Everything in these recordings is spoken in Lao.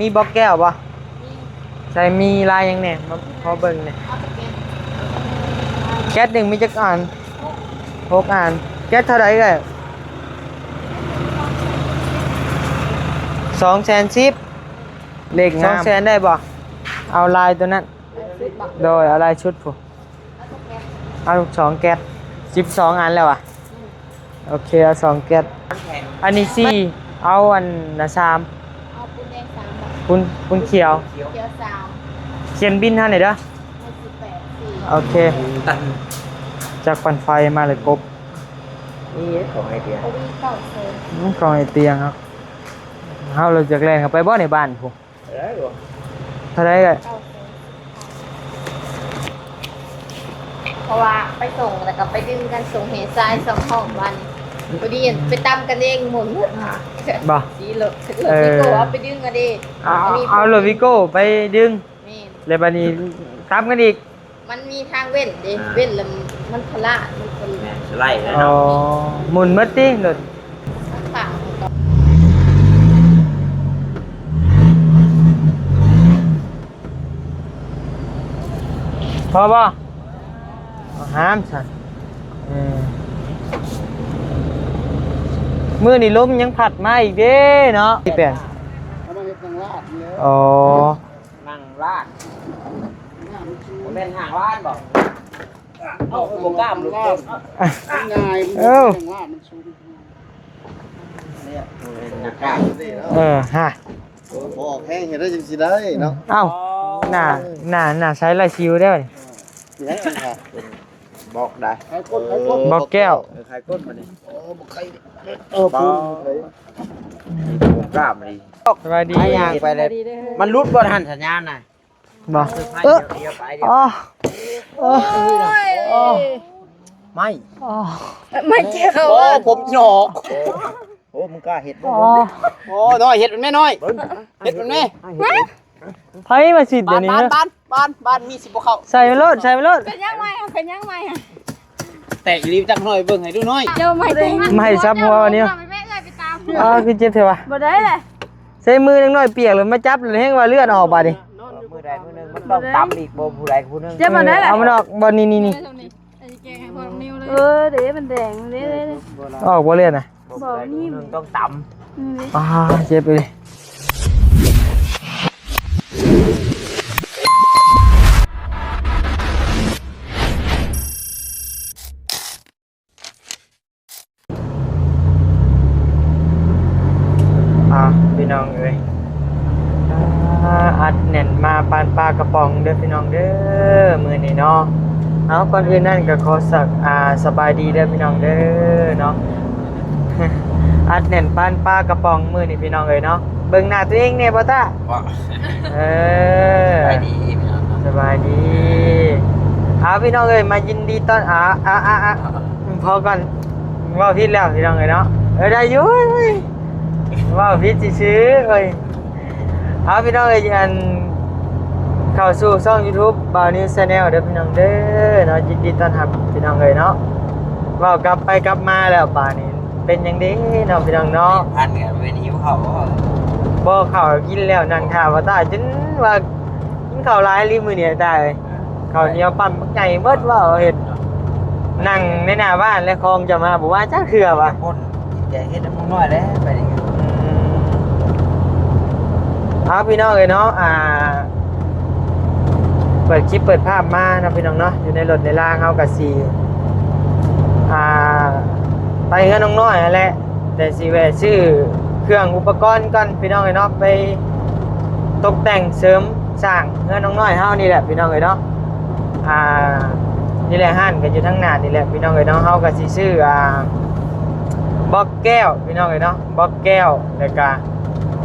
ມີບລັອກແກ້ວບໍ່? ມີ. ໃສ່ມີລາຍຫຍັງແດ່? ມາຂໍເບິ່ງແດ່. ເອົາແຕ່ແກັສ. ແກັສໜຶ່ງມີຈັກອັນ? ຫົກອັນ. ແກັສເທົ່າໃດເອື້ອຍ? ສອງແສນສິບ. ເລກງາມ. ສອງແສນໄດ້ບໍ່? ເອົາລາຍໂຕນັ້ນ. ລາຍຊຸດບໍ? ໂດຍ ເອົາລາຍຊຸດພຸ້ນ. ເອົາສອງແກັດ. ສິບສອງອັນແລ້ວຫວາ? ອືມ ໂອເຄ ເອົາສອງແກັດ. ອັນນີ້ສີ່ ເອົາອັນລະສາມ. ເອົາປູນແດງສາມບາດ. ປູນ ປູນຂຽວ. ຂຽວສາມ. ຂຽນບິນໃຫ້ແດ່ເດີ. ຫ້າສິບແປດສີ່. ໂອເຄ ຈັກປັ່ນໄຟມາເລີຍກົບ. ນີ້ຂອງໄອເຕຍ. ຂອງໄອເຕຍເນາະ. ເຮົາລະຈັກແລ່ນເຂົ້າໄປບໍ່ໃນບ້ານພຸ້ນ? ໄດ້ບໍ່? ເທົ່າໃດເອື້ອຍ? ເພາະວ່າໄປສົ່ງ ແລ້ວກໍໄປດຶງກັນ ສົ່ງເຮຊາຍສອງຫ້ອງບາດນີ້ ພໍດີໄປຕຳກັນເອງໝູນໝົດ. ບໍ່? ສີລົດ ເອີ ລົດວິໂກ້ເອົາໄປດຶງກັນເອງ. ເອົາ ອັນນີ້ ເອົາລົດວິໂກ້ໄປດຶງ. ແມ່ນ. ແລ້ວບາດນີ້ຕຳກັນອີກ. ມັນມີທາງເວັ້ນເດ້. ອ່າ ເວັ້ນແລ້ວມັນພະລາດ ມັນກໍ ແມ່ນ ສະໄລແລ້ວເນາະ. ອໍ ໝູນໝົດຕິລົດ? ຂ້າງໆ ພໍບໍ່? ຫ້າມຊັ້ນ. ເອີ ມື້ນີ້ລົມຍັງພັດມາອີກເດ້ເນາະ. ທີ່ແປນ ເອົາມາເຮັດນາງລາດນີ້ແຫຼະ. ອໍ ນັ່ງລາດ ບໍ່ແມ່ນຫ້າງລາດບໍ່? ເອົ້າ ບໍ່ກ້າມລູກຄົນ ງ່າຍ ເອົ້າ ນັ່ງລາດມັນສູງ. ເອີ ຮະ ບໍ່ອອກແຮງເຮັດໄດ້ຈັ່ງຊິໄດ້ເນາະ. ເອົ້າ ໜ້າ ໜ້າ ໜ້າໃສລາຍຊິວເດ້. ບລັອກໄດ້ ບລັອກແກ້ວ ເອີ ໄຂກົ້ນມານີ້. ເອີ ບໍ່ໄຂ ເອີ ບໍ່ໄຂ ມີໂປຣແກຣມນີ້. ສະບາຍດີ ຫາຍ່າງໄປແລ້ວ ມັນຫຼຸດບໍ່ທັນສັນຍານນະ. ບໍ່ ເອີ ດຽວໄປ ດຽວ ອໍ ໂອ້ຍ ໄມ້ ໄມ້ແກ້ວ ໂອ້ ຜົມໜອກ. ໂອ້ ມຶງກ້າເຮັດບໍ່? ອໍ ໂອ້ ນ້ອຍ ເຮັດມັນແມ່ນ້ອຍ ເຮັດມັນແມ່. ໃຜມາຊິດດຽວນີ້ ບານ ບານ ບານ ບານ ມີຊິບໍ່ເຂົ້າ. ໃສ່ໄປໂລດ ໃສ່ໄປໂລດ ເປັນຫຍັງໃໝ່ ເປັນຫຍັງໃໝ່. ແຕກອີ່ຫຼີ ຈັກໜ້ອຍ ເບິ່ງໃຫ້ດູໜ້ອຍ. ເຈົ້າໃໝ່ແຕກ ໄມ້ສັບຫົວນີ້. ອໍ ຄືເຈັບແທ້ວະ. ບໍ່ໄດ້ແຫຼະ ໃສ່ມືຈັກໜ້ອຍປຽກ ແລ້ວມາຈັບ ແລ້ວແຮ່ງວ່າເລືອດອອກບາດນີ້. ເອີ ມື້ໃດມື້ໜຶ່ງມັນຕ້ອງຕຳອີກບໍ່ ຜູ້ໃດຜູ້ໜຶ່ງ. ເອີ ເອົາມັນອອກບໍ່? ນີ້ໆໆ ເອີ ເດ້ ມັນແດງເດ້. ອອກບໍ່ເລືອດນະ? ບໍ່ມີ ຕ້ອງຕຳ. ອືມ ອ່າ ເຈັບເລີຍ. ອ່າ ພີ່ນ້ອງເອີຍ ອ່າ ອັດແໜ້ນມາປານປາກະປ໋ອງເດີພີ່ນ້ອງເດີ ມື້ນີ້ເນາະ. ເອົາ ກ່ອນອື່ນນັ້ນກໍຂໍສະ ອ່າ ສະບາຍດີເດີພີ່ນ້ອງເດີເນາະ. ອັດແໜ້ນປານປາກະປ໋ອງມື້ນີ້ພີ່ນ້ອງເອີຍເນາະ. ເບິ່ງໜ້າຕົວເອງແດ່ບໍ່ຕາ. ເອີ ສະບາຍດີພີ່ນ້ອງເນາະ. ສະບາຍດີ. ເອົາ ພີ່ນ້ອງເອີຍ ມາຍິນດີຕ້ອນ ອ່າ ອ່າ ພໍກ່ອນ ເວົ້າຜິດແລ້ວພີ່ນ້ອງເອີຍເນາະ. ເອີ ໄດ້ຢູ່ ເວົ້າຜິດຊື່ໆເອີຍ. ເອົາ ພີ່ນ້ອງເອີຍ ອັນ ເຂົ້າສູ່ຊ່ອງຢູທູບ ບ່າວນິວແຊນແນວເດີພີ່ນ້ອງເດີເນາະ. ຍິນດີຕ້ອນຮັບພີ່ນ້ອງເອີຍເນາະ. ເວົ້າກັບໄປກັບມາແລ້ວບາດນີ້ ເປັນຫຍັງເດ້ເນາະພີ່ນ້ອງເນາະ. ພັນກັນເປັນຫິວເຂົ້າບໍ່? ບໍ່ ເຂົ້າກິນແລ້ວ ນັ່ງຖ້າວ່າຕາຍ ຈົນວ່າກິນເຂົ້າຫຼາຍອີ່ຫຼີມື້ນີ້ຕາເອີຍ. ເອີ ເຂົ້າໜຽວປັ້ນບັກໃຫຍ່ເບິດ ເວົ້າເຮັດ ນັ່ງໃນໜ້າບ້ານ ແລະ ຂອງຈະມາບໍ່ມາຈັກເທື່ອວ່າ. ຄົນຈິດໃຈເຮັດນຳນ້ອງນ້ອຍແຫຼະໄປນີ້. ອືມ ເອົາ ພີ່ນ້ອງເອີຍເນາະ ອ່າ ເປີດຄລິບເປີດພາບມາເນາະ ພີ່ນ້ອງເນາະ. ຢູ່ໃນລົດໃນລາງເຮົາກະຊິ ອ່າ ໄປເຮືອນນ້ອງນ້ອຍຫັ້ນແຫຼະ ແຕ່ຊິແວ່ຊື້ເຄື່ອງອຸປະກອນກ່ອນພີ່ນ້ອງເອີຍເນາະ ໄປຕົກແຕ່ງເສີມສ້າງເຮືອນນ້ອງນ້ອຍເຮົານີ້ແຫຼະພີ່ນ້ອງເອີຍເນາະ. ອ່າ ນີ້ແຫຼະ ຮ້ານກໍຢູ່ທາງໜ້ານີ້ແຫຼະພີ່ນ້ອງເອີຍເນາະ. ເຮົາກໍຊິຊື້ ອ່າ ບລັອກແກ້ວພີ່ນ້ອງເອີຍເນາະ ບລັອກແກ້ວ ແລ້ວກະ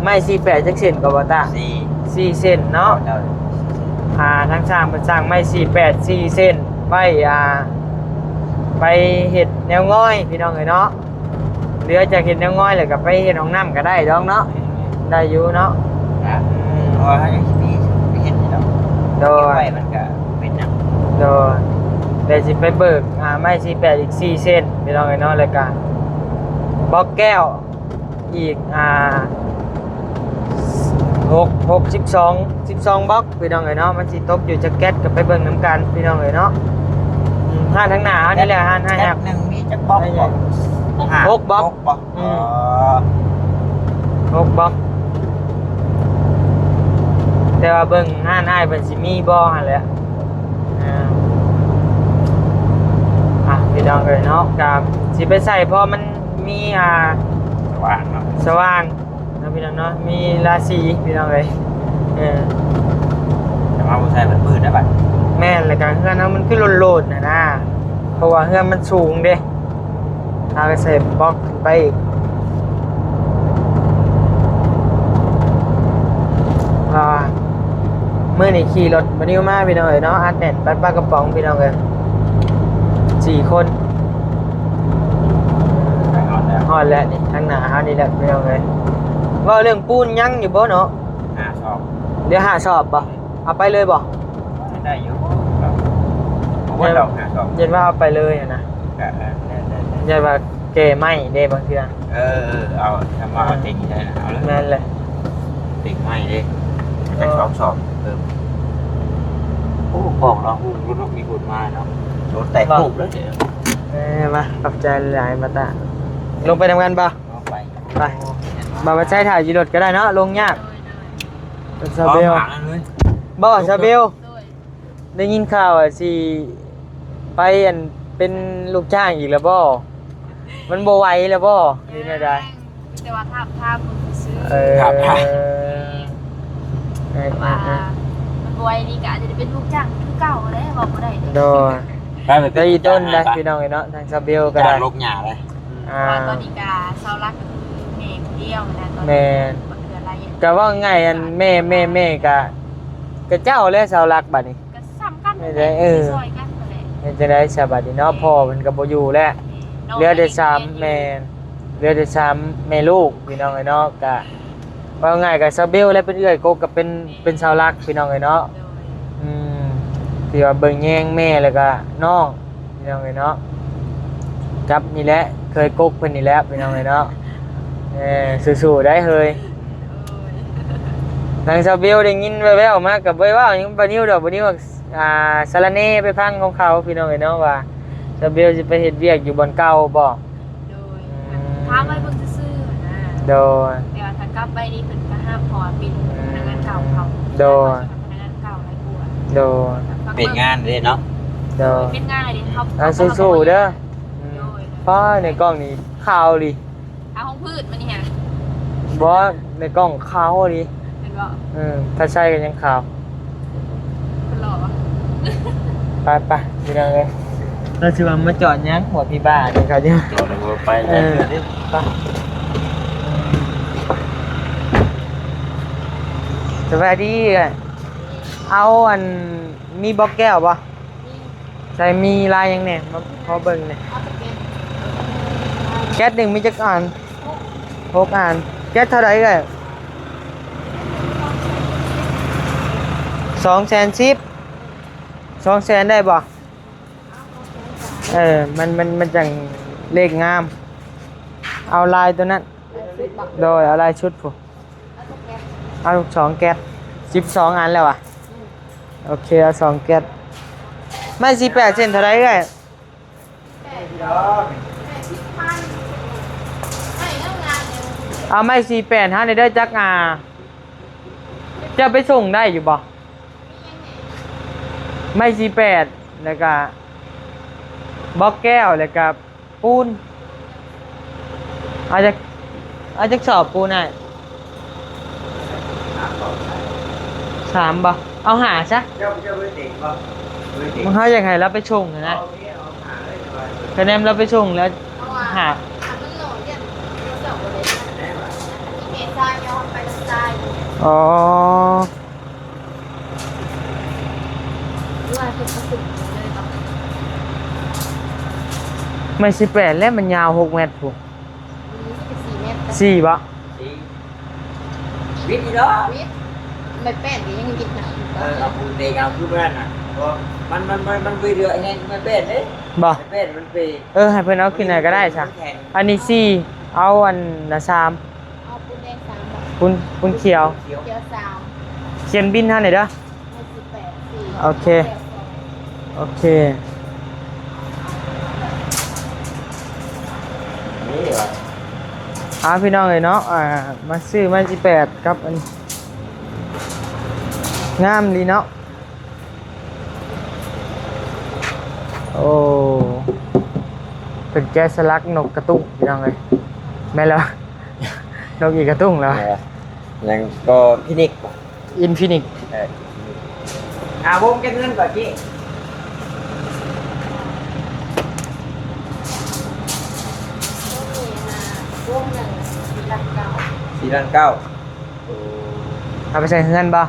ໄມ້ສີ່ແປດ ຈັກເສັ້ນກໍບໍ່ຕາ? ສີ່ ສີ່ເສັ້ນເນາະ. ອ່າ ທາງຊ່າງເພິ່ນສັ່ງໄມ້ສີ່ແປດ ສີ່ເສັ້ນ ໄວ້ ອ່າ ໄປເຮັດແນວງອຍພີ່ນ້ອງເອີຍເນາະ. ເຫຼືອຈາກເຮັດແນວງອຍແລ້ວກໍໄປເຮັດຫ້ອງນ້ຳກໍໄດ້ດອກເນາະ. ໄດ້ຢູ່ເນາະ. ອືມ ເພາະວ່າເຮົາຍັງຊິມີໄປເຮັດຢູ່ດອກ. ໂດຍ ເກັບໄວ້ມັນກໍເປັນຫຍັງ. ໂດຍ ແລ້ວຊິໄປເບີກ ອ່າ ໄມ້ສີ່ແປດອີກສີ່ເສັ້ນພີ່ນ້ອງເອີຍເນາະ ແລ້ວກໍບລັອກແກ້ວ ອີກ ອ່າ ຫົກ ຫົກ ສິບສອງ ສິບສອງບລັອກພີ່ນ້ອງເອີຍເນາະ. ມັນຊິຕົກຢູ່ຈັກແກັດກໍໄປເບິ່ງນຳກັນພີ່ນ້ອງເອີຍເນາະ. ອືມ ຮ້ານທາງໜ້າເຮົານີ້ແຫຼະ ຮ້ານ ຮ້ານ ແກັດໜຶ່ງມີຈັກບລັອກ? ຫ້າ ຫົກບລັອກ ຫົກບລັອກ. ອືມ ອໍ ຫົກບລັອກ ແຕ່ວ່າເບິ່ງຮ້ານອ້າຍເພິ່ນຊິມີບໍ່ຫັ້ນແຫຼະ. ອ່າ ອ່ະ ພີ່ນ້ອງເອີຍເນາະ ກໍຊິໄປໃສ່ ເພາະມັນມີ ອ່າ ສະຫວ່າງເນາະ ສະຫວ່າງເນາະ ພີ່ນ້ອງເນາະ ມີລາສີພີ່ນ້ອງເອີຍ. ເອີ ແຕ່ວ່າບໍ່ໃສ່ມັນມືດໄດ໋ບັດ. ແມ່ນ ແລ້ວກໍເຮືອນເຮົາມັນຄືໂລນໆນະນາ ເພາະວ່າເຮືອນມັນສູງເດ້. ເຮົາກໍໃສ່ບລັອກຂຶ້ນໄປອີກ. ອ່າ ມື້ນີ້ຂີ່ລົດບ່າວນິວມາພີ່ນ້ອງເອີຍເນາະ ອັດແໜ້ນປັດປາກະປ໋ອງພີ່ນ້ອງເອີຍ ສີ່ຄົນ. ຮອດແລ້ວ ຮອດແລ້ວນີ້ ທາງໜ້າເຮົານີ້ແຫຼະພີ່ນ້ອງເອີຍ. ເວົ້າເລື່ອງປູນຍັງຢູ່ບໍ່ເນາະ? ຫ້າສອບ. ເຫຼືອຫ້າສອບບໍ່? ເອົາໄປເລີຍບໍ່? ໄດ້ຢູ່ ບໍ່ເບິດດອກ ຫ້າສອບ. ຢ້ານວ່າເອົາໄປເລີຍຫັ້ນນະ. ເອີ ເອີ ໄດ້ ໄດ້ ໄດ້ ຢ້ານວ່າແກ່ໄມ້ເດ້ບາງເທື່ອ. ເອີ ເອີ ເອົາ ຖ້າວ່າເອົາເຕັກໄດ້ນະ ເອົາເລີຍ. ແມ່ນແຫຼະ ເຕັກໄມ້ເດ້ ເອີ ຈັກສອງສອບເພີ່ມ. ໂອ້ ຂອງລາວຮູ້ລົດເນາະ ມີຄົນມາເນາະ ລົດແຕກໂພກເລີຍ. ເອີ ມາ ຂອບໃຈຫຼາຍໆ ມາຕາ ລົງໄປນຳກັນບໍ່? ລົງໄປ ໄປ. ບໍ່ວ່າໃຊ້ຖ້າຢູ່ລົດກໍໄດ້ເນາະ ລົງຍາກ. ໂດຍ ໂດຍ ເປັນຊາວເບວ ບໍ່ ຊາວເບວ ໂດຍ ໄດ້ຍິນຂ່າວວ່າຊິໄປ ອັນ ເປັນລູກຈ້າງອີກແລ້ວບໍ່? ມັນບໍ່ໄຫວແລ້ວບໍ່ ຫຼືແນວໃດ? ມີແຕ່ວ່າທາບທາມເບິ່ງຊື່ໆ. ເອີ ທາບທາມ ແມ່ນ ແຕ່ວ່າ ເອີ ເອີ ມັນບໍ່ໄຫວນີ້ກໍອາດຈະໄດ້ເປັນລູກຈ້າງຄືເກົ່າແຫຼະ ເວົ້າບໍ່ໄດ້ເດ້. ໂດຍ ໄປ ໄປ ໄປອີ່ຕົ້ນໄດ້ ໄປ ພີ່ນ້ອງເອີຍເນາະ ທາງຊາວເບວກໍໄດ້ ຈ້າງລົກຫຍ້າໄດ້. ອ່າ ເພາະວ່າຕອນນີ້ກໍເສົາຫຼັກກໍຄືແມ່ຜູ້ດຽວຫັ້ນນະ ຕອນນີ້ ແມ່ນ ບໍ່ເທື່ອລາຍ ກໍເວົ້າງ່າຍ ອັນ ແມ່ ແມ່ ແມ່ກໍ ກໍເຈົ້າແຫຼະເສົາຫຼັກບັດນີ້ ກໍສ່ຳກັນ ເອີ ຊ່ອຍກັນຫັ້ນແຫຼະ. ເຮັດຈັ່ງໃດຊະບັດນີ້ເນາະ ແມ່ນ ພໍ່ເພິ່ນກໍບໍ່ຢູ່ແລ້ວ ເຫຼືອແຕ່ສາມ ແມ່ນ ເຫຼືອແຕ່ສາມແມ່ລູກ ພີ່ນ້ອງເອີຍເນາະ. ກໍເວົ້າງ່າຍກໍຊາວເບວແຫຼະ ເປັນເອື້ອຍກົກ ກໍເປັນ ເປັນເສົາຫຼັກ ພີ່ນ້ອງເອີຍເນາະ. ໂດຍ ອືມ ທີ່ວ່າເບິ່ງແຍງແມ່ ແລ້ວກໍນ້ອງ ພີ່ນ້ອງເອີຍເນາະ ກັບນີ້ແຫຼະ ເຄີຍກົກເພິ່ນນີ້ແຫຼະ ພີ່ນ້ອງເອີຍເນາະ. ເອີ ສູ້ໆໄດ້ເຮີຍ. ໂດຍ ທາງຊາວເບວໄດ້ຍິນແວ່ວໆມາ ກໍບໍ່ໄດ້ເວົ້າຫຍັງບ່າວນິວດອກ ບ່າວນິວ ອ່າ ສາລະເນໄປຟັງຂອງເຂົາ ພີ່ນ້ອງເອີຍເນາະ ວ່າຊາວເບວຊິໄປເຮັດວຽກຢູ່ບ່ອນເກົ່າບໍ່. ໂດຍ ອືມ ຖາມໄວ້ເບິ່ງຊື່ໆນະ. ໂດຍ ແຕ່ວ່າຖ້າກັບໄປນີ້ເພິ່ນກໍຮັບ ເພາະວ່າເປັນພະນັກງານເກົ່າເຂົາ. ໂດຍ ພະນັກງານເກົ່າຫຼາຍກວ່າ. ໂດຍ ເປັນງານເດ້ເນາະ. ໂດຍ ເປັນງານເດ້ເຮົາ. ອ່າ ສູ້ໆເດີ. ໂດຍ ປ້າ ໃນກ້ອງນີ້ຂາວອີ່ຫຼີ. ຂາວຂອງພືດມັນນີ້ຫະ. ບໍ່ ໃນກ້ອງຂາວອີ່ຫຼີ ເຫັນບໍ່? ເອີ ຖ້າໃສ່ກໍຍັງຂາວ. ເພິ່ນຫຼໍ່ວະ. ໄປໆ ພີ່ນ້ອງເອີຍ ລາວຊິວ່າມາຈອດຫຍັງ ຫົວພີ່ບ້ານີ້ເຂົາເຈົ້າ. ຈອດແລ້ວບໍ່ໄປ. ເອີ ໄປ. ສະບາຍດີ. ເອົາ ອັນ ມີບລັອກແກ້ວບໍ່? ໃສ່ ມີລາຍຫຍັງແດ່? ມາຂໍເບິ່ງແດ່. ແກັດໜຶ່ງມີຈັກອັນ? ຫົກອັນ. ແກັດເທົ່າໃດເອື້ອຍ? ສອງແສນສິບ. ສອງແສນໄດ້ບໍ່? ເອີ ມັນ ມັນ ມັນຈັ່ງເລກງາມ. ເອົາລາຍໂຕນັ້ນ. ໂດຍ ເອົາລາຍຊຸດພຸ້ນ. ເອົາສອງແກັດ. ສິບສອງອັນແລ້ວຫວາ? ອືມ ໂອເຄ ເອົາສອງແກັດ. ໄມ້ສີ່ແປດເສັ້ນເທົ່າໃດເອື້ອຍ? ເອົາໄມ້ສີ່ແປດໃຫ້ແດ່ເດີ ຈັກ ອ່າ ເຈົ້າໄປສົ່ງໄດ້ຢູ່ບໍ່? ໄມ້ສີ່ແປດ ແລ້ວກະບລັອກແກ້ວ ແລ້ວກະ ປູນ ເອົາຈັກ ເອົາຈັກສອບປູນອ້າຍ? ສາມບໍ່? ເອົາຫ້າຊະ. ເຈົ້າ ເຈົ້າບໍ່ໄດ້ເຕັງບໍ່? ບໍ່ໄດ້ເຕັງ. ເຮົາຢາກໃຫ້ລາວໄປສົ່ງຫັ້ນນະ. ໂອເຄ ເອົາຫ້າເລີຍ. ຄະແນນລາວໄປສົ່ງແລ້ວ ເອົາຫ້າ. ຖ້າມັນໜ້ອຍ ຢ້ານເຂົາເຈົ້າບໍ່ໄດ້ ໄດ້ຫວາ? ມີເມສາຍອມໄປທາງຊ້າຍ. ອໍ. ຫຼືວ່າເພິ່ນເອົາຂຶ້ນເລີຍບໍ່? ໄມ້ສີ່ແປດແລ້ວ ມັນຍາວຫົກແມັດພຸ້ນ. ອືມ ສີ່ແມັດ. ສີ່ບໍ່? ສີ່. ວິດອີກເນາະ? ວິດ. ໄມ້ແປດນີ້ຍັງວິດນະ. ເອີ ເອົາປູນເຕະເອົາຄືເມື່ອນັ້ນນະ. ບໍ່ ມັນ ມັນ ມັນ ມັນບໍ່ເຫຼືອແຮງໄມ້ແປດເດ້. ບໍ່? ໄມ້ແປດມັນເປ. ເອີ ໃຫ້ເພິ່ນເອົາຂຶ້ນໃຫ້ກໍໄດ້ຊະ. ອັນນີ້ສີ່ ເອົາອັນລະສາມ. ເອົາປູນແດງສາມບໍ່? ປູນ ປູນຂຽວ ຂຽວສາມ ຂຽນບິນໃຫ້ແດ່ເດີ. ໂອເຄ ໂອເຄ ນີ້ຫວາ ອ່າ ພີ່ນ້ອງເອີຍເນາະ ອ່າ ມາຊື້ໄມ້ສິບແປດກັບອັນ ງາມດີເນາະ. ໂອ້ ເປັນແກະສະຫຼັກນົກກະຕຸ້ງ ພີ່ນ້ອງເອີຍ ແມ່ນແລ້ວ ນົກອີກກະຕຸ້ງແລ້ວ ເອີ ຫຍັງກໍພິນິກ ອິນຟິນິກ ເອີ ອ່າ ວົງຈັກເງິນກໍຈິ ວົງໜຶ່ງສີ່ລ້ານເກົ້າ ສີ່ລ້ານເກົ້າ ໂອ້ ເອົາໄປໃສ່ເຮືອນບໍ່?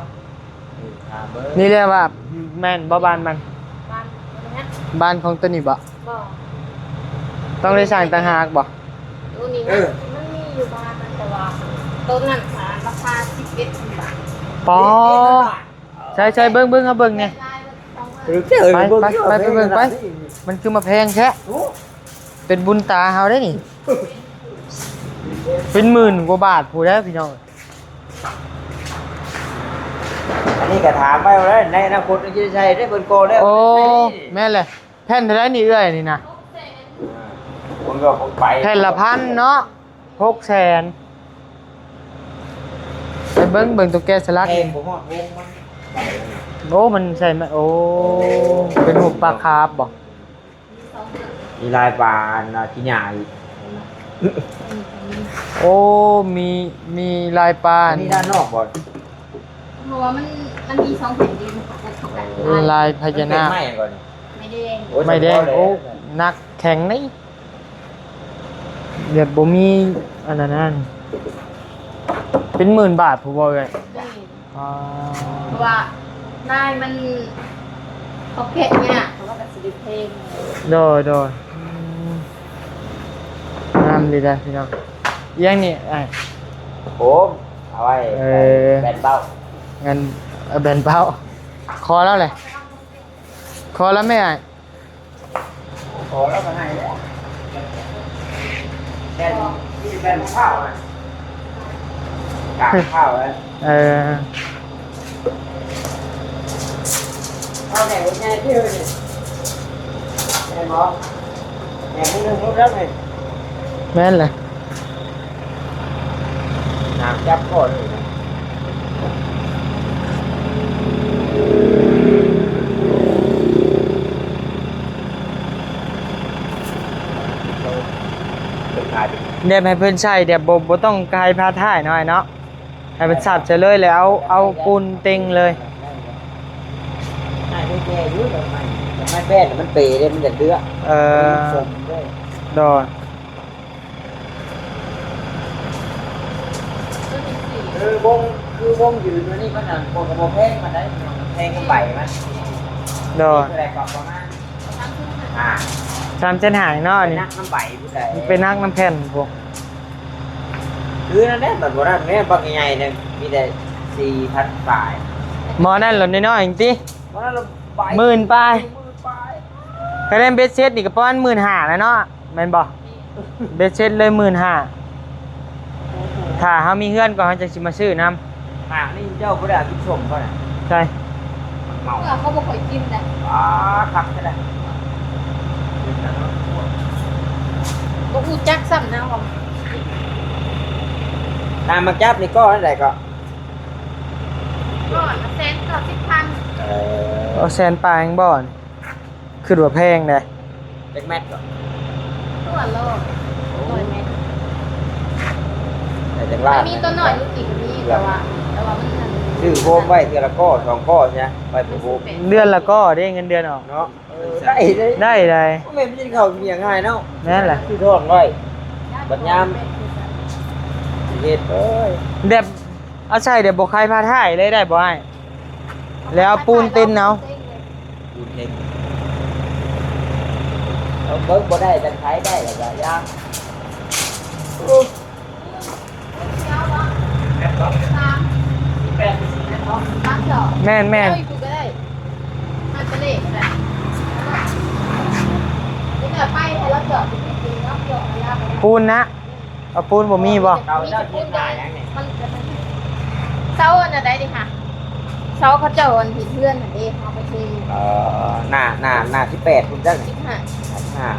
ນີ້ແຫຼະວ່າແມ່ນບໍ່ບ້ານມັນ? ບ້ານ ບ້ານຂອງໂຕນີ້ບໍ່? ບໍ່ ຕ້ອງໄດ້ສ້າງຕ່າງຫາກບໍ່? ໂຕນີ້ມັນ ເອີ ມັນມີຢູ່ບ້ານມັນ ແຕ່ວ່າໂຕນັ້ນລາຄາສິບເອັດພັນບາດ. ປາ ໃສ່ ໃສ່ເບິ່ງ ເບິ່ງ ເຮົາເບິ່ງແດ່ ໄປ ໄປ ໄປ ໄປເບິ່ງໄປ ມັນຄືມາແພງແທ້ ໂອ້ ເປັນບຸນຕາເຮົາເດ້ນີ້ ເປັນໝື່ນກວ່າບາດພຸ້ນແຫຼະ ພີ່ນ້ອງ. ອັນນີ້ກໍຖາມໄວ້ວ່າ ໃນອະນາຄົດມັນຊິໄດ້ໃຊ້ໄດ້ເພິ່ນກໍແລ້ວ. ໂອ້ ແມ່ນແຫຼະ ແຜ່ນເທົ່າໃດນີ້ເອື້ອຍນີ້ນະ? ອ່າ ເພິ່ນກໍໄປ ແຜ່ນລະພັນເນາະ ຫົກແສນ ໄປເບິ່ງ ເບິ່ງຕົວແກະສະຫຼັກ ແພງບໍ່ຮອດວົງມັນ ໂອ້ ມັນໃສ່ມາ ໂອ້ ເປັນຮູບປາຄາບບໍ່? ມີຫຼາຍປາອັນນະ ຂີ້ຫຍ້າອີກ ໂອ້ ມີ ມີລາຍປາ ອັນນີ້ດ້ານນອກບໍ່? ເພາະວ່າມັນ ມັນມີສອງແຜ່ນດິນ ເອີ ລາຍພະຍານາກ ມັນເປັນໄມ້ຫຍັງກ່ອນນີ້? ໄມ້ແດງ ໂອ້ຍ ໄມ້ແດງ ສະເພາະແຫຼະ ໂອ້ ໜັກແຂງນີ້ ແບບບໍ່ມີອັນນັ້ນ ເປັນໝື່ນບາດພຸ້ນບໍ່ເອື້ອຍ? ແມ່ນ ອໍ ເພາະວ່າລາຍມັນ ເຂົາແກະຍາກ ເຂົາວ່າກໍຊິໄດ້ແພງ. ໂດຍ ໂດຍ ອືມ ງາມດີເດ້ພີ່ນ້ອງ. ອີຫຍັງນີ້ອ້າຍ? ໂອ້ ເອົາໄວ້ ເອີ ແບນເບົ້າ ແບນ ເອີ ແບນເບົ້າ ຂໍລາວແຫຼະ ຂໍລາວແມ່ອ້າຍ. ຂໍແລ້ວກໍໃຫ້ແລ້ວ ແບນ ແບນມະພ້າວນະ ກາບມະພ້າວນະ. ເອີ ເອົາແໜ່ງໃຫຍ່ທີ່ເຮີ້ຍນີ້ ແມ່ນບໍ່? ແໜ່ງໜຶ່ງຮູ້ແລ້ວນີ້ ແມ່ນແຫຼະ. ນ້ຳຈັບຄໍເລີຍນະ ແບບໃຫ້ເພິ່ນໃສ່ ແບບບໍ່ ບໍ່ຕ້ອງໃຫ້ພາຖ່າຍໜ້ອຍເນາະ ໃຫ້ເພິ່ນສັບໃສ່ເລີຍ ແລ້ວເອົາ ເອົາປູນເຕັງເລີຍ. ໃຫ້ແກ່ຢູ່ ແຕ່ໄມ້ ແຕ່ໄມ້ແປ້ນມັນເປເດ້ ມັນຈະເດືອ ເອີ ມັນສົມເດ້. ໂດຍ. ຄືວົງ ຄືວົງຢືນອັນນີ້ມັນ ອັນ ບໍ່ ກໍບໍ່ແພງປານໃດ ແພງກັບໃບມັນ. ໂດຍ. ເທົ່າໃດກໍປະມານ ອ່າ ສາມແສນຫ້າເນາະ ອັນນີ້ ໜັກນຳໃບພຸ້ນໃດ ໄປໜັກນຳແຜ່ນພຸ້ນ. ຄືນັ້ນແຫຼະ ບັດບໍ່ນັ້ນແມ່ນບັກໃຫຍ່ໆ ໜຶ່ງມີແຕ່ສີ່ພັນປາຍ ໝໍນັ້ນລະນ້ອຍໆ ເອງຕິ ໝໍນັ້ນລະໃບ ໝື່ນປາຍ ໝື່ນປາຍ. ຄະແນນເບັດເສັດນີ້ກໍປະມານໝື່ນຫ້າແລ້ວເນາະ ແມ່ນບໍ່? ເບັດເສັດເລີຍໝື່ນຫ້າ ຖ້າເຮົາມີເຮືອນກ່ອນ ເຮົາຈັ່ງຊິມາຊື້ນຳ. ໝາກນີ້ເຈົ້າບໍ່ໄດ້ເອົາກິນສົ້ມບໍ່ນະ? ໃຊ່ ໝາກເມົາ ເພາະວ່າເຂົາບໍ່ຄ່ອຍກິນນະ. ອ່າ ຄັກແທ້ ບໍ່ຮູ້ຈັກຊ້ຳນະວ່າ ນ້ຳໝາກຈັບນີ້ກ້ອນເທົ່າໃດກໍ? ກ້ອນລະແສນເກົ້າສິບພັນ. ເອີ ເອົາແສນປາຍຍັງບໍ່? ຄິດວ່າແພງເດ້. ຈັກແມັດກໍ? ຕົວລະຮ້ອຍແມັດ. ໄດ້ຈັກລ້ານ? ມັນມີຕົວນ້ອຍຢູ່ອີກກໍມີ ແຕ່ວ່າ ແຕ່ວ່າມັນ ຊື້ໂຮມໄວ້ເທື່ອລະກໍສອງກໍຊະ ໄວ້ປະປຸກ. ເດືອນລະກໍເດ້ ເງິນເດືອນອອກເນາະ. ເອີ ໄດ້ ໄດ້ ໄດ້ ບໍ່ແມ່ນໄປກິນເຂົ້າກິນຫຍັງງ່າຍເນາະ. ແມ່ນແຫຼະ ຊື້ທອງໄວ້ ບັດຍາມຊິເຮັດ. ໂອ້ຍ ແບບ ເອົາໃສ່ແຕ່ບໍ່ໄຄພາຖ່າຍເລີຍໄດ້ບໍ່ອ້າຍ? ແລ້ວເອົາປູນເຕັນເອົາ ປູນເຕັນ ເອົາເບິ່ງບໍ່ໄດ້ ແຕ່ໄຄໄດ້ແລ້ວກໍຢ່າ. ໂອ້ ແມ່ນໆ ປູນນະ. ເອົາປູນບໍ່ມີບໍ່? ເຂົາເຈົ້າເຮັດໜ້າຫຍັງນີ້? ມັນ ເສົາອັນນັ້ນໃດນີ້ຫະ? ເສົາເຂົາເຈົ້າອັນເຮັດເຮືອນຫັ້ນເດ້ ເຮົາໄປເທ. ເອີ ໜ້າ ໜ້າ ໜ້າສິບແປດພຸ້ນຈັກ ສິບຫ້າ ສິບຫ້າ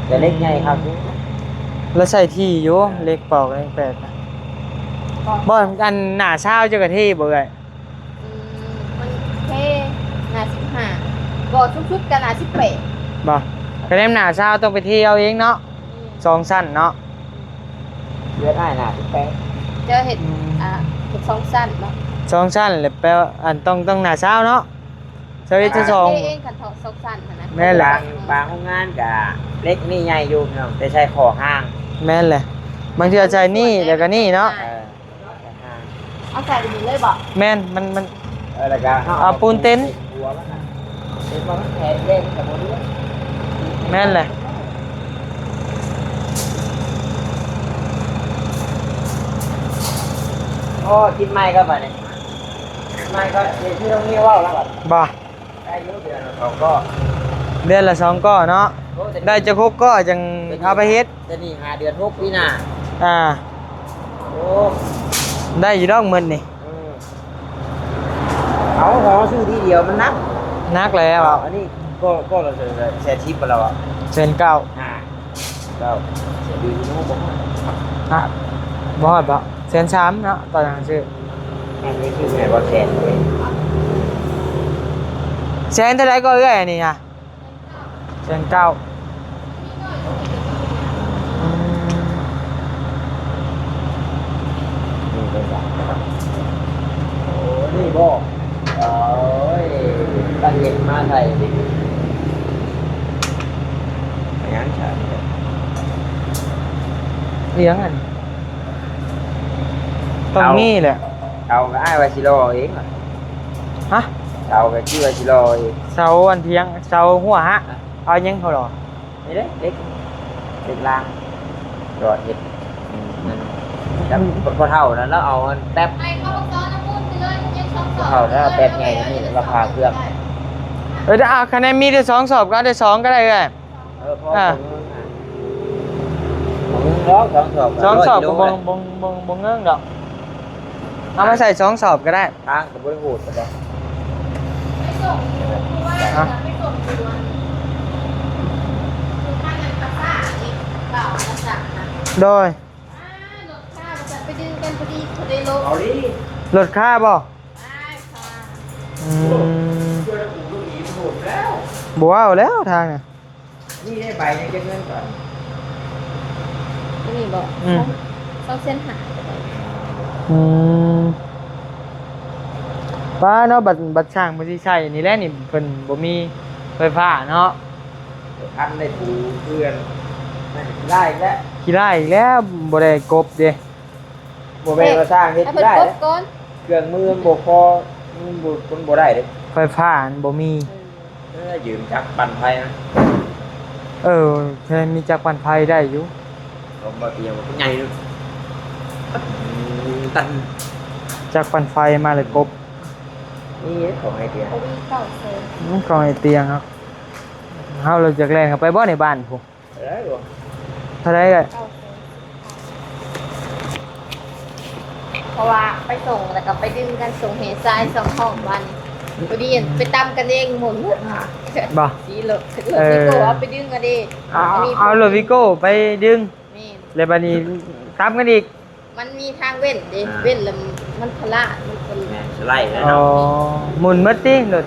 ແຕ່ເຫຼັກໃຫຍ່ຄັກຢູ່. ລະໃສ່ທີ່ຢູ່ ເຫຼັກປອກເຫຼັກແປດນະ. ບໍ່ ອັນໜ້າຊາວເຈົ້າກະເທບໍ່ເອື້ອຍ? ອືມ ມັນເທໜ້າສິບຫ້າ ບໍ່ ສູງສຸດກະໜ້າສິບແປດ. ບໍ່ ກະແນມໜ້າຊາວຕ້ອງໄປເທເອົາເອງເນາະ. ອືມ ສອງຊັ້ນເນາະ. ເຮືອນອ້າຍໜ້າສິບແປດ ເຈົ້າເຮັດ ອືມ ອ່າ ເຮັດສອງຊັ້ນເນາະ. ສອງຊັ້ນແຫຼະ ແປວ່າ ອັນ ຕ້ອງ ຕ້ອງໜ້າຊາວເນາະ. ຊາວເອັດ ຊາວສອງ ເທເອງຄັນເທາະສອງຊັ້ນຫັ້ນນະ. ແມ່ນແຫຼະ ບາງ ບາງໂຮງງານກະເຫຼັກນີ້ໃຫຍ່ຢູ່ພີ່ນ້ອງ ແຕ່ໃຊ້ຂໍ້ຮ່າງ. ແມ່ນແຫຼະ ບາງເທື່ອໃຊ້ນີ້ແລ້ວກະນີ້ເນາະ. ເອີ ເອົາໃສ່ນີ້ເລີຍບໍ່? ແມ່ນ ມັນ ມັນ ເອີ ແລ້ວກະເຮົາເອົາ ເອົາປູນເຕັນ ເຕັນຫົວມັນນະ ເຕັນວ່າມັນແຂງແດງກະບໍ່ເຫຼືອ. ແມ່ນແຫຼະ. ໂອ້ ຕິດໄມເຂົ້າໄປນີ້ ຕິດໄມເຂົ້າ ເຫັນທີ່ນ້ອງນິວເວົ້າແລ້ວບັດ ບໍ່? ໄດ້ຢູ່ ເດືອນລະສອງກ້ອ ເດືອນລະສອງກ້ອເນາະ. ໂອ້ ແຕ່ນີ້ ໄດ້ຈັກຫົກກ້ອ ຈັ່ງເອົາໄປເຮັດ. ແຕ່ນີ້ຫ້າເດືອນ ຫົກປີໜ້າ. ອ່າ ໂອ້ ໄດ້ຢູ່ດອກໝົດນີ້. ເອີ ເອົາ ຫໍຊື້ທີດຽວມັນໜັກ ໜັກແລ້ວ. ອັນນີ້ກ້ອ ກ້ອລະແສນສິບແລ້ວອະ ແສນເກົ້າ. ອ່າ ເກົ້າ ເສຍດີຢູ່ເນາະ ບໍ່ຮອດ ຮະ ບໍ່ຮອດບໍ່ ແສນສາມເນາະ ຕອນນັ້ນຊື້. ອັນນີ້ຄືໃຫ້ບໍ່ແສນເລີຍ ແສນເທົ່າໃດກໍເອື້ອຍ ອັນນີ້ນະ? ແສນເກົ້າ. ອືມ ນີ້ເປັນຫຍັງ? ໂອ້ ນີ້ບໍ່? ໂອ້ຍ ຕັດເຫລັກມາໃສ່ດິ ຫຍັງຊະ ອີຫຍັງຫັ້ນ? ຕ້ອງມີແຫຼະ. ເສົາກໍອ້າຍວ່າຊິລໍເອງຫວາ? ຮະ? ເສົາກໍຄິດວ່າຊິລໍເອງ. ເສົາອັນພຽງ ເສົາຫົວຫະ? ເອົາຫຍັງເຂົາລໍ? ນີ້ເດ້ ເຫຼັກ ເຫຼັກລາງ ດອດເຮັດ ອືມ ນັ້ນ ແບບ ອືມ ພໍ່ເຖົ້ານັ້ນລາວເອົາອັນແປັບ ພໍ່ເຖົ້າລາວແປັບໃຫຍ່ນີ້ລາວຜ່າເຄື່ອງ. ເອີ ເອົາ ຄັນແມ່ນມີແຕ່ສອງສອບກໍເອົາແຕ່ສອງກໍໄດ້ເອື້ອຍ. ເອີ ພໍ ອ່າ ບໍ່ເງິງ ບໍ່ເງິງດອກ ສອງສອບ ສອງສອບກໍບໍ່ ບໍ່ ບໍ່ ບໍ່ເງິງດອກ ເອົາມາໃສ່ສອງສອບກໍໄດ້. ທາງກໍບໍ່ໄດ້ໂຫດປານໃດ. ໄປສົ່ງຢູ່ ເພາະວ່າ ຮະ? ໄປສົ່ງຢູ່ອັນ ຢູ່ທາງອັນພາສານີ້ ບ່າວພາສານະ. ໂດຍ ອ່າ ລົດຄາວ່າຊັ້ນ ໄປດຶງກັນພໍດີ ພໍໄດ້ລົດ. ເອົາດີ ລົດຄາບໍ່? ອ້າຍ ຄາ. ອືມ ໂອ້ ເທື່ອລະປູກລູກນີ້ມັນໂຫດແລ້ວ ບໍ່ເວົ້າແລ້ວທາງນະ. ນີ້ໄດ້ໃບໜຶ່ງຈັກເງິນກ່ອນ? ອັນນີ້ບໍ່? ອືມ ສອງແສນຫ້າ. ອືມ ປ້າເນາະ ບັດ ບັດຊ່າງເພິ່ນຊິໃຊ້ນີ້ແຫຼະນີ້ ເພິ່ນບໍ່ມີໄຟຟ້າເນາະ. ບໍ່ທັນໄດ້ປູເພື່ອນ ນັ້ນຂີ້ລ້າຍອີກແລ້ວ ຂີ້ລ້າຍອີກແລ້ວ ບໍ່ໄດ້ກົບເດ້. ບໍ່ແມ່ນວ່າຊ່າງເຮັດຂີ້ລ້າຍເດ້ ເຄື່ອງມືມັນບໍ່ພໍ ມັນບໍ່ ມັນບໍ່ໄດ້ເດ້ ໄຟຟ້າມັນບໍ່ມີ. ເອີ ເອີ ຢືມຈັກປັ່ນໄຟມາ. ເອີ ແຕ່ມີຈັກປັ່ນໄຟໄດ້ຢູ່ ຂອງບໍ່ຕຽງມັນໃຫຍ່ເນາະ ຕັນ ຈັກປັ່ນໄຟມາເລີຍກົບ. ນີ້ຂອງໄອເຕຍ ຂອງໄອເຕຍເນາະ ເຮົາລະຢາກແລ່ນເຂົ້າໄປບໍ່ໃນບ້ານພຸ້ນ? ເທົ່າໃດເອື້ອຍ? ເກົ້າແສນ. ເພາະວ່າໄປສົ່ງ ແລ້ວກໍໄປດຶງກັນ ສົ່ງເຮຊາຍສອງຫ້ອງ ບາດນີ້ພໍດີໄປຕຳກັນເອງໝົດ. ບໍ່? ສີລົດ ເອີ ວິໂກ້ເອົາໄປດຶງເອົາເດ້. ເອົາ ອັນນີ້ ເອົາລົດວິໂກ້ໄປດຶງ. ແມ່ນ ແລ້ວບາດນີ້ຕຳກັນອີກ. ມັນມີທາງເວັ້ນເດ້ ອ່າ ເວັ້ນແລ້ວມັນພະລາດ ມັນກໍ ແມ່ນ ສະໄລແລ້ວເນາະ. ອໍ ໝຸນໝົດຕິລົດ?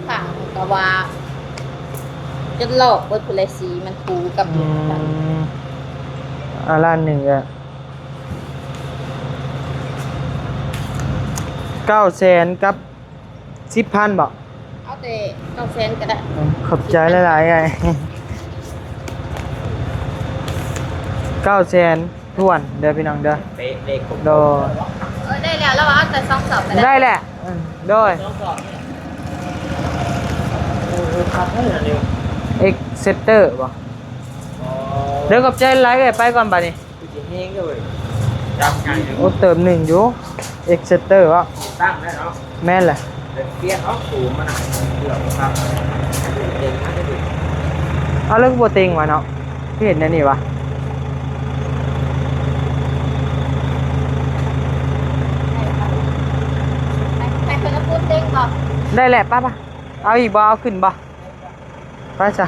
ຂ້າງໆ ກໍວ່າຈົນລອກເບິດພຸ້ນແຫຼະ ສີມັນຄູກັບ ອືມ ອັນນັ້ນ ອາ ລ້ານໜຶ່ງ ເກົ້າແສນກັບ ສິບພັນບໍ່? ເອົາແຕ່ເກົ້າແສນກໍໄດ້. ຂອບໃຈຫຼາຍໆ ອ້າຍ. ເກົ້າແສນຖ້ວນເດີພີ່ນ້ອງເດີ. ເປະເລກຄົບ ໂດຍ. ເອີ ໄດ້ແລ້ວ ລາວວ່າເອົາແຕ່ສອງສອບກໍໄດ້. ໄດ້ແຫຼະ ເອີ ໂດຍ. ສອງສອບນີ້ ໂອ້ ຄັກເລີຍອັນນີ້. ເອັກເຊັດເຕີບໍ່? ອໍ ເດີ ຂອບໃຈຫຼາຍເອີຍ ໄປກ່ອນບາດນີ້. ຄືຊິແຮງເດີເວີຍ ຈັບໃຫຍ່ເດີ. ໂອ້ ເຕີມໜຶ່ງຢູ່ ເອັກເຊັດເຕີເນາະ. ຕັ້ງໄດ້ເນາະ. ແມ່ນແຫຼະ ແຕ່ປ່ຽນອອກໂຕມັນນະ ເກືອບບໍ່ຄັກ ເຕັງມັນໄດ້ເດ. ເອົາ ແລ້ວຄືບໍ່ເຕັງວະເນາະ ຄືເຮັດແນວນີ້ວະ? ໄດ້ແຫຼະ ໄປໆ ເອົາອີກບໍ່? ເອົາຂຶ້ນບໍ່? ໄປຊະ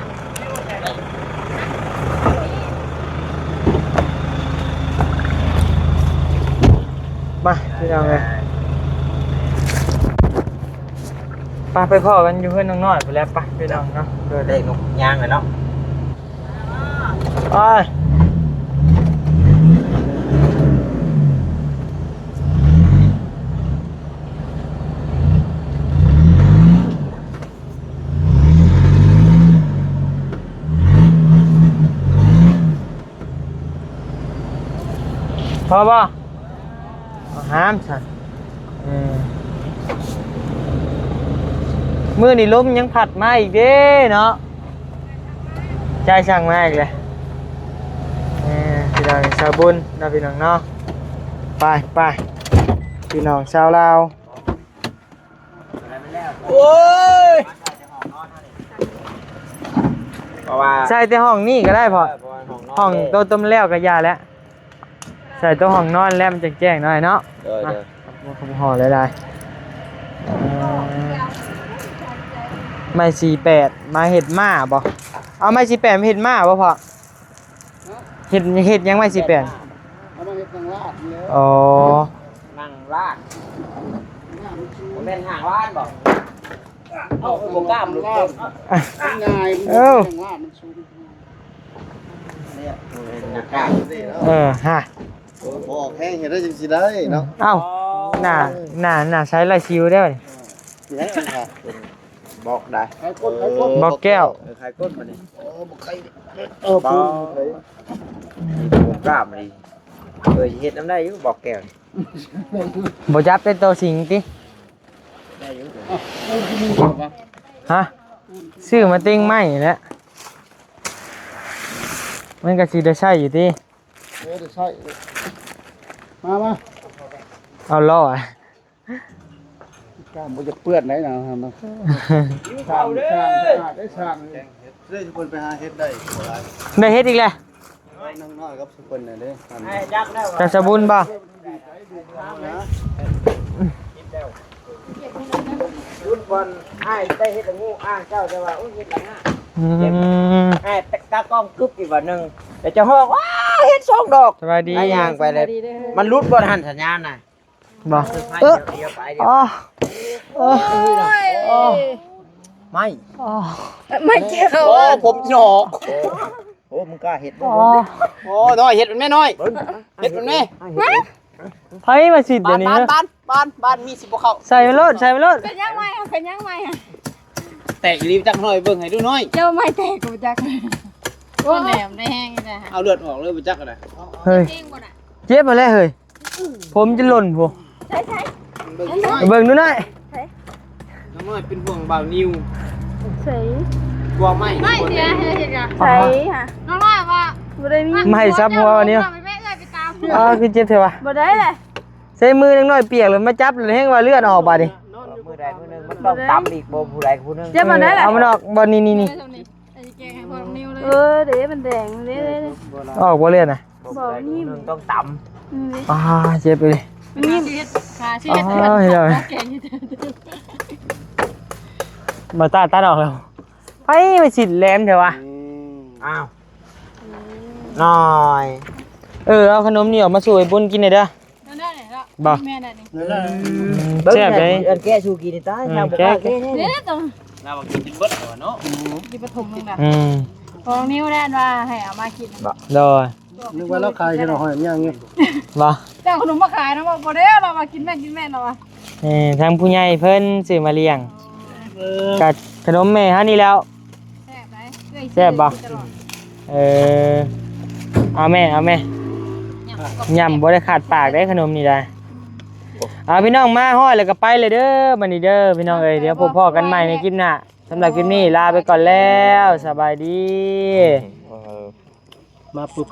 ມາພີ່ນ້ອງເອີຍ ໄປ ໄປພໍ້ກັນຢູ່ເຮືອນນ້ອງນ້ອຍພຸ້ນແຫຼະ ໄປພີ່ນ້ອງເນາະ ໂດຍ ເລກນົກຍາງແຫຼະເນາະ ໄປ ພໍບໍ່? ຫ້າມຊັ້ນ ເອີ ມື້ນີ້ລົມຍັງພັດມາອີກເດ້ເນາະ ໃຈສັ່ງມາອີກແລ້ວ ເອີ ພີ່ນ້ອງຊາວບຸນເນາະ ພີ່ນ້ອງເນາະ ໄປ ໄປ ພີ່ນ້ອງຊາວລາວ ໂອ້ຍ ເພາະວ່າ ໃສ່ແຕ່ຫ້ອງນີ້ກໍໄດ້ພໍ່ ເອີ ເພາະວ່າຫ້ອງນອນ ຫ້ອງໂຕຕົມແລ້ວກໍຢ່າແຫຼະ ໃສ່ໂຕະຫ້ອງນອນແລ້ວມັນແຈ້ງໆ ໜ້ອຍເນາະ ໂດຍ ມາ ໂດຍ ຫໍ່ຫຼາຍໆ ເອີ ໄມ້ສີ່ແປດ ມາເຮັດມ້າບໍ່? ເອົາໄມ້ສີ່ແປດມາເຮັດມ້າບໍ່ພໍ່? ເຮັດ ເຮັດຫຍັງໄມ້ສີ່ແປດ? ເອົາມາເຮັດນັ່ງລາດນີ້ແຫຼະ ອໍ ນັ່ງລາດ ບໍ່ແມ່ນຫ້າງລາດບໍ່? ເອົາ ບໍ່ກ້າມລູກ ງ່າຍ ເອີ ນັ່ງລາດມັນສູງ ເອີ ຮະ ບໍ່ອອກແຮງເຮັດໄດ້ຈັ່ງຊິໄດ້ເນາະ ເອົ້າ ໜ້າ ໜ້າ ໜ້າໃສລາຍຊິວເດ້ ບອກໄດ້ ບອກແກ້ວ ເອີ ໄຂ່ກົ້ນບັດນີ້ ເອີ ບໍ່ໄຂ່ ເອີ ບໍ່ກ້າມນີ້ ເອີ ເຮັດນຳໄດ້ຢູ່ ບອກແກ້ວ ບໍ່ຈັບເປັນໂຕສິງຕິ ໄດ້ຢູ່ ຮະ ຊື້ມາເຕັງໄມ້ແຫຼະ ມັນກໍຊິໄດ້ໃຊ້ຢູ່ຕິ ເອີ ໄດ້ໃຊ້ ມາ ມາ ເອົາລໍ້ ກ້າມບໍ່ຢາກເປື້ອນໄດ໋ນະ ຊ່າງ ຊ່າງສະອາດໄດ໋ ຊ່າງ ເດ້ ເພິ່ນໄປຫາເຮັດໄດ້ບໍ່ຫຼາຍ ໄດ້ເຮັດອີກແລ້ວ ນາງນ້ອຍກັບສຸເພິ່ນນະເດ້ ກັບສະບຸນບໍ່? ລຸດບ່ອນອ້າຍໄປເຮັດລະງູອ້າງເຈົ້າ ແຕ່ວ່າ ໂອ້ຍ ເຮັດລະງາ ອືມ ອ້າຍຕາກ້ອງກຶບອີກວ່າໜຶ່ງ ແລ້ວຈະຮ້ອງ ວ້າ ເຮັດສອງດອກ ສະບາຍດີ ອ້າຍຍ່າງໄປແລ້ວ ສະບາຍດີເດີ ມັນຫຼຸດບ່ອນຫັ້ນສັນຍານນະ ບໍ່ ເອີ ດຽວໄປ ອໍ ໂອ້ຍ ໄມ້ ອໍ ໄມ້ເຈັບ ໂອ້ ຜົມຈອກ ໂອ້ ມຶງກ້າເຮັດບໍ່? ອໍ ໂອ້ ນ້ອຍ ເຮັດມັນແມ່ນ້ອຍ ເຮັດມັນແມ່ ໃຜມາສິດດຽວນີ້ ບານ ບານ ບານ ບານ ມີຊິບໍ່ເຂົ້າ ໃສ່ມັນໂລດ ໃສ່ມັນໂລດ ເປັນຫຍັງໃໝ່ ເປັນຫຍັງໃໝ່ ແຕກອີ່ຫຼີຈັກໜ້ອຍ ເບິ່ງໃຫ້ດູໜ້ອຍ ເຈົ້າໄມ້ແຕກກໍບໍ່ຈັກ ໂອ້ ແຫຼມໄດ້ແຮງຢູ່ນະ ເອົາເລືອດອອກເລີຍບໍ່ຈັກນະ ເຮີ້ຍ ເຈັບຫັ້ນແຫຼະເຮີ້ຍ ຜົມຈະຫຼົ່ນພຸ້ນ ໃສ່ ໃສ່ ເບິ່ງດູໜ້ອຍ ໃສ່ ນ້ອງນ້ອຍເປັນຫ່ວງບ່າວນິວ ໃສ່ ກົວໄມ້ ໄມ້ເສຍເຮັດຫຍັງ ໃສ່ຫະ ນ້ອງນ້ອຍວ່າ ບໍ່ໄດ້ມີ ໄມ້ສັບຫົວວະນິວ ໄປແມ່ເອື້ອຍໄປຕາມ ອ້າ ຄືເຈັບແທ້ວະ ບໍ່ໄດ້ແຫຼະ ໃສ່ມືນ້ອງນ້ອຍປຽກແລ້ວມາຈັບແລ້ວແຮງວ່າເລືອດອອກບາດນີ້ ມື້ໃດມື້ໜຶ່ງມັນຕ້ອງຕຳອີກບໍ່ ຜູ້ໃດຜູ້ໜຶ່ງ ເຈັບບໍ່ໄດ້ແຫຼະ ເອົາມັນອອກບໍ່ ນີ້ໆ ອັນນີ້ແກງໃຫ້ພວກນິວເລີຍ ເອີ ເດ້ ມັນແດງເດ້ ອອກບໍ່ເລືອດນະ ບໍ່ມີ ຕ້ອງຕຳ ອືມ ອ່າ ເຈັບເລີຍ ມັນຍິ້ມ ຂາຊິເຮັດ ຂາຊິເຮັດ ອ້າວ ເຮັດແລ້ວ ແກງຢູ່ ມາຕາດ ຕາດອອກແລ້ວ ໄປ ໄປສິດແຫຼມແທ້ວະ ອືມ ອ້າວ ອືມ ນ້ອຍ ເອີ ເອົາຂະໜົມນີ້ອອກມາສູ່ໄອ້ບຸນກິນແດ່ເດີ ນັ້ນແຫຼະເນາະ ບໍ່ ແມ່ນແຫຼະນີ້ ນັ້ນແຫຼະ ອືມ ແຊບເດ້ ອັນແກະສູ່ກິນນີ້ຕາຍ ອືມ ທາງບໍ່ກ້າແກະ ແກະ ເດ້ ຕ້ອງ ລາວວ່າກິນຈົນເບິດແລ້ວເນາະ ອືມ ກິນປະຖົມໜຶ່ງນະ ອືມ ຂອງນິວແລ້ວວ່າໃຫ້ເອົາມາກິນ ບໍ່ ໂດຍ ນຶກວ່າລາວຂາຍເຮັດຫອຍມັນຍັງຢູ່ ບໍ່ ເຈົ້າເອົາຂະໜົມມາຂາຍນະ ບໍ່ ບໍ່ໄດ້ ລາວວ່າກິນແມ່ ກິນແມ່ ລາວວ່າ ເອີ ທາງຜູ້ໃຫຍ່ເພິ່ນຊື້ມາລ້ຽງ ເອີ ກະຂະໜົມແມ່ເຮົານີ້ແຫຼ້ວ ແຊບໄດ໋ ເອື້ອຍ ແຊບບໍ່ ຊື້ຕະຫຼອດ ເອີ ເອົາແມ່ ເອົາແມ່ ຫຍ້ຳບໍ່ໄດ້ຂາດປາກເດ້ ຂະໜົມນີ້ໄດ໋ ເອົາ ພີ່ນ້ອງ ມາຮອດແລ້ວກໍໄປເລີຍເດີ ບັດນີ້ເດີ ພີ່ນ້ອງເອີຍ ດຽວພົບພໍ້ກັນໃໝ່ໃນຄລິບໜ້າ ສຳລັບຄລິບນີ້ລາໄປກ່ອນແລ້ວ ສະບາຍດີ ມາປຸບ